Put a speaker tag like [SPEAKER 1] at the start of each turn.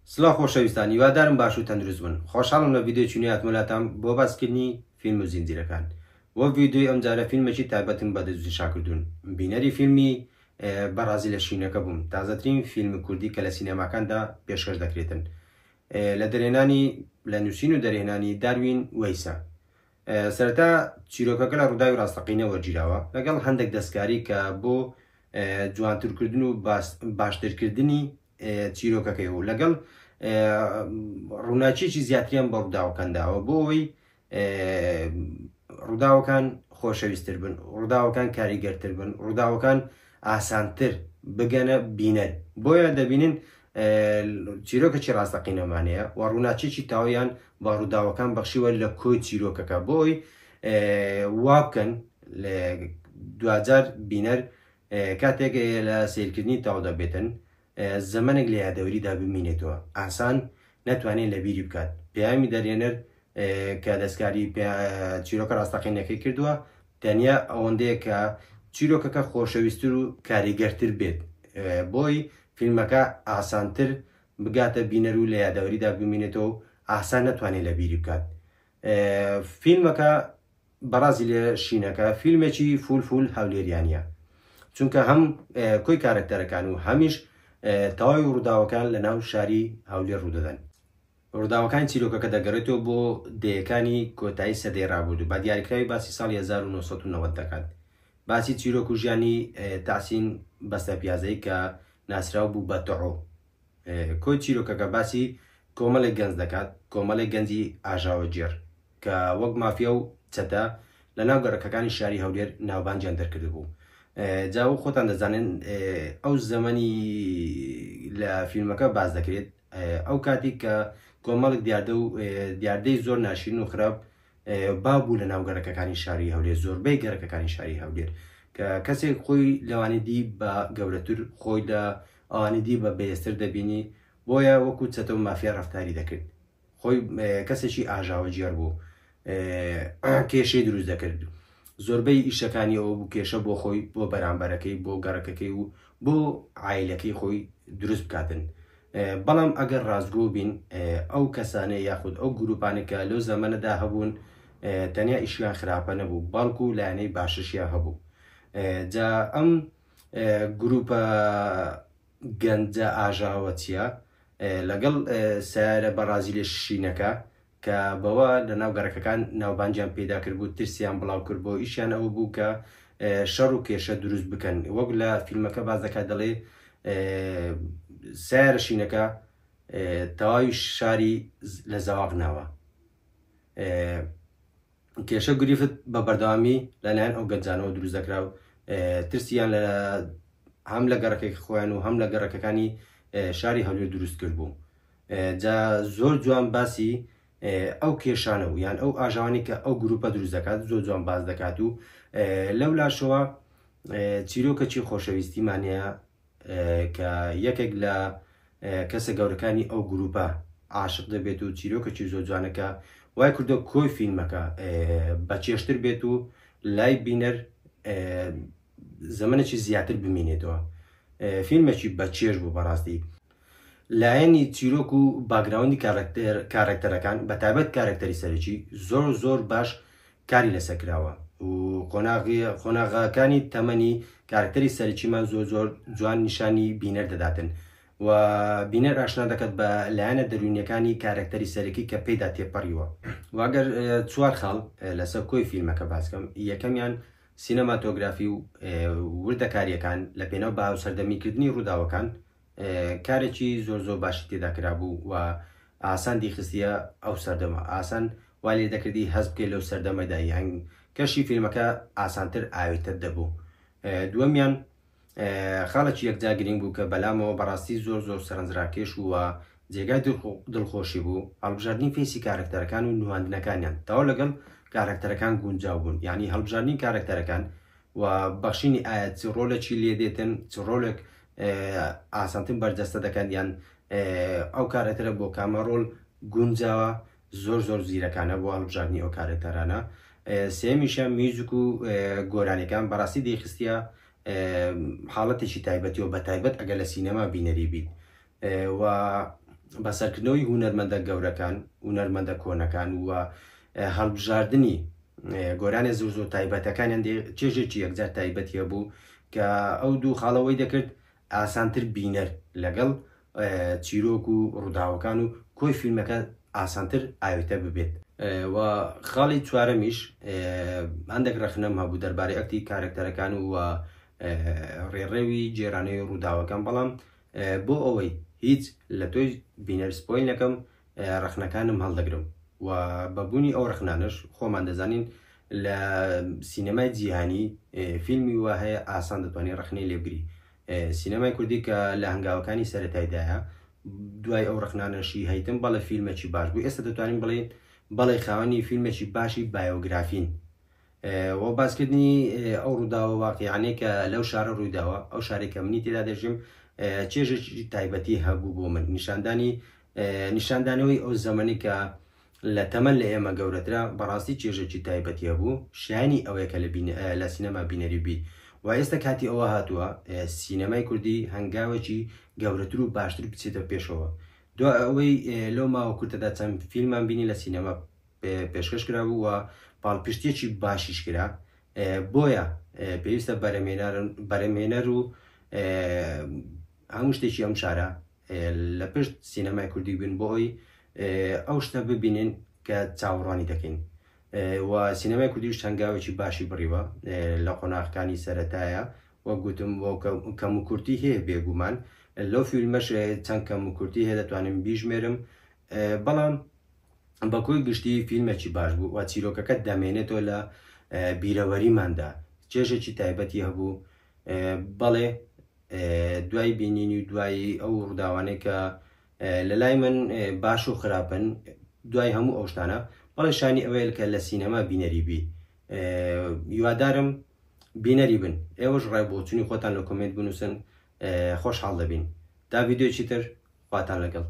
[SPEAKER 1] سڵاو خۆشەویستان هیوادارم باش و تەندروست بن خۆشحاڵم لە ڤیدیۆیەکی نوێ هاتمە لاتان بۆ باسکردنی فیلم و زنجیرەکان وە ڤیدیۆی ئەمجارە فیلمێکی تایبەتم بە دەستنیشان کردوون بینەری فیلمی بەڕازیلە شینەکە بووم تازەترین فیلم کوردی کە لە سینەماکاندا پێشکەش دەکرێتن لە دەرهێنانی لە نووسین و دەرهێنانی داروین وەیسە سەرەتا چیرۆکەکە لە ڕووداوی ڕاستەقینە وەرگیراوە لەگەڵ هەندێک دەستکاری کە بۆ جوانترکردن و باشترکردنی چیرۆکەکەی و لەگەڵ ڕووناکیەکی زیاتریان بە ڕووداوەکان داوە بۆ ئەوەی ڕووداوەکان خۆشەویستتر بن ڕووداوەکان کاریگەرتر بن ڕووداوەکان ئاسانتر بگەنە بینەر بۆیە دەبینن چیرۆکەکی ڕاستەقینەمانەیە و ڕووناچێکی تاویان بە ڕووداوەکان بەخشیوە لە کۆی چیرۆکەکە بۆی وا بکەن دواجار بینەر کاتێک لە سەیرکردنی تاو دەبێتن زەمەنێک لە یادەوەریدا بمینێتەوە ئاسان نەتوانێت لە بیری بکات پەیامی دەرێنەر کە دەستکاری چیرۆکە ڕاستەقینەکەی کردووە تەنیا ئەوەندەیە کە چیرۆکەکە خۆشەویستتر و کاریگەرتر بێت بۆی فیلمەکە ئاسانتر بگاتە بینەر و لە یادەوەریدا بمینێتەوە و ئاسان نەتوانێت لە بیری بکات فیلمەکە بەڕازیلە شینەکە فیلمێکی فول فول هەولێریانە چونکە هەم کۆی کارەکتەرەکان و هەمیش تەواوی ڕووداوەکان لە ناو شاری هەولێر ڕوودەدەن. ڕووداوەکانی چیرۆکەکە دەگەڕێتەوە بۆ دەیەکانی کۆتایی سەدەی ڕابردوو، بە دیاریکراوی باسی ساڵی 1990 دەکات. باسی چیرۆک و ژیانی تەحسین بەستەپیازەی کە ناسراو بوو بە تەعۆ. کۆی چیرۆکەکە باسی کۆمەڵێک گەنج دەکات، کۆمەڵێک گەنجی ئاژاوەگێڕ کە وەک مافیا و چەتە لەناو گەڕەکەکانی شاری هەولێر ناوبانگیان دەرکردبوو. جا وەک خۆتان دەزانن ئەو زەمەنی لە فیلمەکە باس دەکرێت ئەو کاتی کە کۆمەڵک دیاردە و دیاردەی زۆر ناشرین و خراپ باو بوو لە ناو گەڕەکەکانی شاری هەولێر زۆربەی گەڕەکەکانی شاری هەولێر کە کەسێک خۆی لەوانی دی بە گەورەتر خۆی لە ئەوانی دی بە بەهێزتر دەبینی بۆیە وەکو چەتە و مافیا ڕەفتاری دەکرد خۆی کەسێکی ئاژاوەگێڕ بوو کێشەی دروست دەکرد زۆربەی ئیشەکانی ئەوە بوو کێشە بۆ خۆی بۆ بەرامبەرەکەی بۆ گەڕەکەکەی و بۆ عایلەکەی خۆی دروست بکاتن بەڵام ئەگەر ڕاستگۆ بین ئەو کەسانە یاخود ئەو گروپانە کە لەو زەمەنەدا هەبوون تەنیا ئیشیان خراپە نەبوو بەڵکو لایەنەی باششیان هەبوو جا ئەم گروپە گەنجە ئاژاوەچیە لەگەڵ سیارە بەڕازیلە شینەکە کە بەوە لە ناو گەڕەکەکان ناوبانگیان پەیدا کردبوو، ترسیان بڵاو کردبوو، ئیشیان ئەوە بوو کە شەڕ و کێشە دروست بکەن، وەک لە فیلمەکە باس دەکات دەڵێ سیارە شینەکە تەواوی شاری لە زەواق ناوە. کێشە گریفت بە بەردەوامی لەلایەن ئەو گەنجانەوە دروست دەکرا و ترسیان لە هەم لە گەڕەکەی خۆیان و هەم لە گەڕەکەکانی شاری هەولێر دروست کرد بوو. جا زۆر جوان باسی ئەو کێشانە و یان ئەو ئاژاوانی کە ئەو گروپە دروست دەکات زۆر جوان باس دەکات و لەو لاشەوە چیرۆکەکی خۆشەویستیمان هەیە کە یەکێک لە کەسە گەورەکانی ئەو گروپە عاشق دەبێت و چیرۆکەکی زۆر جوانەکە وای کردو کۆی فیلمەکە بە چێشتر بێت و لای بینەر زەمەنێکی زیاتر بمینێتەوە فیلمێکی بە چێژ بوو بەڕاستی لایەنی چیرۆک و background ی کارەکتەرەکان بە تایبەت کارەکتەری سەرەکی زۆر زۆر باش کاری لەسەر کراوە و قۆناغی قۆناغەکانی تەمەنی کارەکتەری سەرەکیمان زۆر زۆر جوان نیشانی بینەر دەداتن و بینەر ئاشنا دەکات بە لایەنە دەروونیەکانی کارەکتەری سەرەکی کە پێیدا تێپەڕیوە واگەر چوار خاڵ لەسەر کۆی فیلمەکە باسکەم یەکەمیان سینەماتۆگرافی و وردەکاریەکان لە پێناو بە هاوسەردەمیکردنی ڕووداوەکان کارێکی زۆر زۆر باشی تێدا کرابوو و ئاسان دیخستیە ئەو سەردەمە ئاسان وا لێ دەکردی هەست بکەی لەو سەردەمەدا یان کەشی فیلمەکە ئاسانتر ئاوێتە دەبوو دووەمیان خاڵێکی یەکجار گرنگ بوو کە بەلامەوە بەڕاستی زۆر زۆر سەرنجڕاکێش و جێگای دڵخۆشی بوو هەڵبژاردنی face ی کارەکتەرەکان و نواندنەکانیان تەواو لەگەڵ کارەکتەرەکان گونجاو بوون یعنی هەڵبژاردنی کارەکتەرەکان و بەخشینی ئایا چ ڕۆلێکی لێ دێتن چ ڕۆلێک ئاسانتر بەرجەستە دەکەن یان ئەو کارەکتەرە بۆ کامە ڕۆل گونجاوە زۆر زۆر زیرەکانە بۆ هەڵبژاردنی ئەو کارەکتەرانە سێمیشە میوزیک و گۆرانیەکان بەڕاستی دەیخستە حاڵەتێکی تایبەتیەوە بە تایبەت ئەگەر لە سینەما بینەری بیت و بەسەرکردنەوەی هونەرمەندە گەورەکان، هونەرمەندە کۆنەکان و هەڵبژاردنی گۆرانیە زۆر زۆر تایبەتەکانیان چێژێکی یەکجار تایبەتی هەبوو کە ئەو دوو خاڵەوەی دەکرد ئاسانتر بینەر لەگەڵ چیرۆک و ڕووداوەکان و کۆی فیلمەکە ئاسانتر ئاوێتە ببێت. و خاڵی چوارەمیش هەندێک ڕەخنەم هەبوو دەربارەی ئەکتی کارەکتەرەکان و ڕێڕەوی گێرانەوەی ڕووداوەکان، بەڵام بۆ ئەوەی هیچ لە تۆی بینەر spoil نەکەم ڕەخنەکانم هەڵدەگرم و بە بوونی ئەو ڕەخنانەش خۆمان دەزانین لە سینەمای جیهانی فیلمی وا هەیە ئاسان دەتوانانی ڕەخنەی لێبگری. سینەمای کوردی کە لە هەنگاوەکانی سەرەتایدایە دوای ئەو ڕەخنانەشی هەیتم بەڵێ فیلمێکی باش بوو. ئێستا دەتوانین بڵێین بەڵێ خاوەنی فیلمێکی باشی بایۆگرافین و باسکردنی ئەو ڕووداوە واقیعانەی کە لەو شارە ڕوویداوە، ئەو شارێک کە منی تێدا دەژیم چێژێکی تایبەتی هەبوو بۆ من. نیشاندانی نیشاندانەوەی ئەو زەمەنی کە لە تەمەن لە ئێمە گەورەترە بەڕاستی چێژێکی تایبەتی هەبوو، شایانی ئەوەیە کە لە سینەما بینەری بی. و ئێستا کاتی ئەوە هاتووە سینەمای کوردی هەنگاوێکی گەورەتر و باشتر بچێتە پێشەوە. دوای ئەوەی لەو ماوە کورتەدا چەند فیلمان بینی لە سینەما پێشکەش کرابوو و پاڵپشتیەکی باشیش کرا، بۆیە پێویستە بەرەمهێنەر و هەموو شتێکی ئەم شارە لە پشت سینەمای کوردی بن بۆ ئەوی ئەو شتە ببینن کە چاوەڕوانی دەکەین. و سینەمای کوردیش هەنگاوێکی باشی بڕیوە لە قۆناغەکانی سەرەتایە، وەک گوتم کەم و کورتی هەیە بێگومان لەو فیلمەش چەند کەم و کورتی هەیە دەتوانم بیژمێرم، بەڵام بە کۆی گشتی فیلمێکی باش بوو و چیرۆکەکە دەمێنێتەوە لە بیرەوەریماندا، چێژێکی تایبەتی هەبوو. بەڵێ دوای بینینی و دوای ئەو ڕووداوانەی کە لە لای من باش و خراپن، دوای هەموو ئەو شتانە بەڵێ شانی ئەوەیە کە لە سینەما بینەری بی. هیوادارم بینەری بن، ئێوەش ڕای بۆچوونی خۆتان لە comment بنووسن، خۆشحاڵ دەبین. تا ڤیدیۆیەکی تر خواتان لەگەڵ.